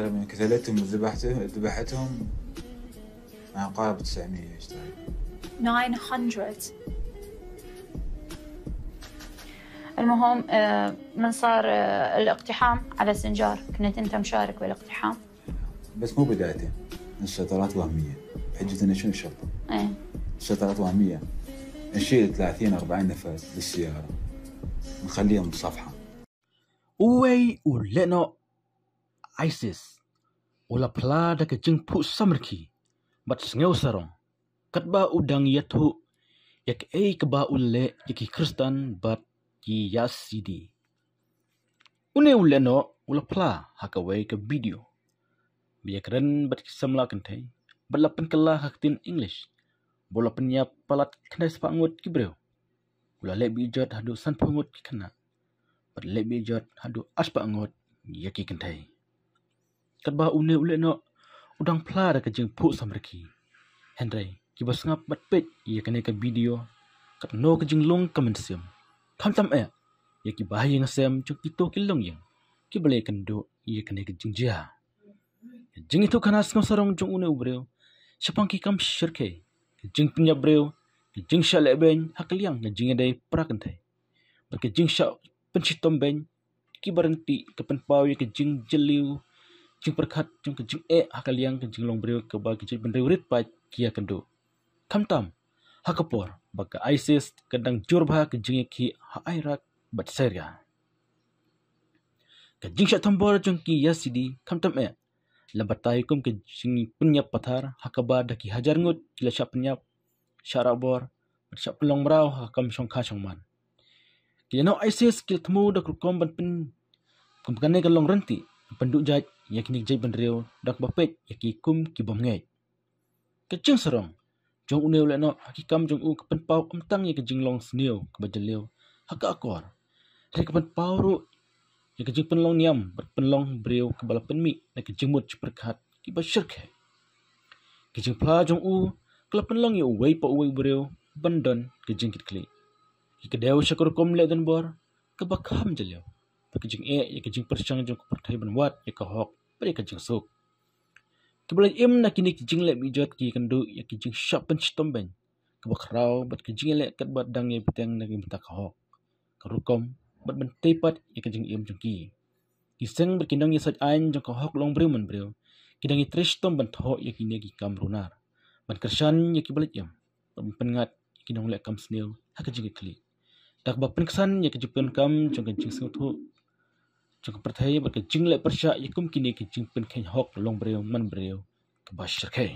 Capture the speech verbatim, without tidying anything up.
من قتلتهم وذبحتهم، ذبحتهم، آه، قارب تسعمية اشتغل. nine hundred. المهم، آه، من صار، آه، الاقتحام على سنجار، كنت أنت مشارك بالاقتحام؟ بس مو بدايته، الشطرات وهمية. بحجة إنه شنو الشرطة؟ إيه. الشطرات وهمية. نشيل ثلاثين أربعين نفر بالسيارة، نخليهم بصفحة. Uwei u lehnoh Isis u la phla da ka jingphuh samrkhie bad sngew sarong, katba u dang ïathuh ïa kaei kaba u leh ïa ki Khristan bad ki Yazidi. Une u lehnoh u la phla ha kawei ka video ba ïakren bad ki samla kynthei bad la pynkylla ha ka ktien English, ba u la pynïap palat khyndai spah ngut ki briew. U la leh bejot haduh sanphew ngut ki khynnah bad leh bejot haduh arspah ngut ïa ki kynthei. Katba une u lehnoh u dang phla da ka jingphuh samrkhie, hynrei kiba sngap bad peit ïa kane ka video, katno ka jinglong ka mynsiem, khamtam eh ïa kiba ha ïing ha sem jong kito ki longïing kiba la ïakynduh ïa kane ka jingjia. Ka jingïathuhkhana sngew sarong jong une u briew shaphang ki kam shyrkhei, ka jingpynïap briew, ka jingshah lehbeiñ ha ka liang ka jingïadei para kynthei bad ka jingshah pynshitom beiñ, kiba ryntih ka pynpaw ïa ka jingjylliew jingpyrkhat jong ka jingeh ha ka liang ka jinglong briew kaba ki jaitbynriew rit paid ki ïakynduh, khamtam ha ka por ba ka Isis ka dang jur bha ka jingïakhih ha Iraq bad Syria. Ka jingshah thombor jong ki Yazidi, khamtam eh, la batai kum ka jingpynïap pathar ha kaba da ki hajar ngut ki la shah pynïap, shah rah bor bad shah pynlong mraw ha ka kam shongkha shongman. Ki lehnoh Isis ki la thmu da ka rukom ban pyn, kum kane ka long ryntih, pynduh jait ïa kine ki jaitbynriew da kaba peit ïa ki kum ki bym ngeit. Ka jingsarong jong une u lehnoh ha ki kam jong u ka pynpaw ym tang ïa ka jinglong sniew kaba jylliew ha ka akor, hynrei ka pynpaw ruh ïa ka jingpynlong niam bad pynlong briew kaba la pynmih na ka jingmut jingpyrkhat kiba shyrkhei. Ka jingphla jong u ka la pynlong ïa uwei pa uwei u briew ban don ka jingkitkhlieh. Ki kdew sha ka rukom leh donbor kaba kham jylliew bad ka jingeh ïa ka jingpyrshang jong ka pyrthei ban wad ïa ka hok bad ïa ka jingsuk. Kiba la im na kine ki jingleh bejot ki ïakynduh ïa ka jingshah pynshitom beiñ kaba khraw bad ka jingïaleh katba dang ïai bteng na ka bynta ka hok, ka rukom bad ban tei pat ïa ka jingim jong ki. Ki seng bad ki nongïasaid aiñ jong ka hok long briew man briew ki dang ïatrei shitom ban thoh ïa kine ki kam runar, ban kyrshan ïa kiba leit im bad ban pynngat ïa ki nongleh kam sniew ha ka jingkitkhlieh, da kaba pynksan ïa ka jingpynkam jong ka jingsngewthuh jong ka pyrthei bad ka jingleh pyrshah ïa kum kine ki jingpynkheiñ hok long briew man briew kaba shyrkhei.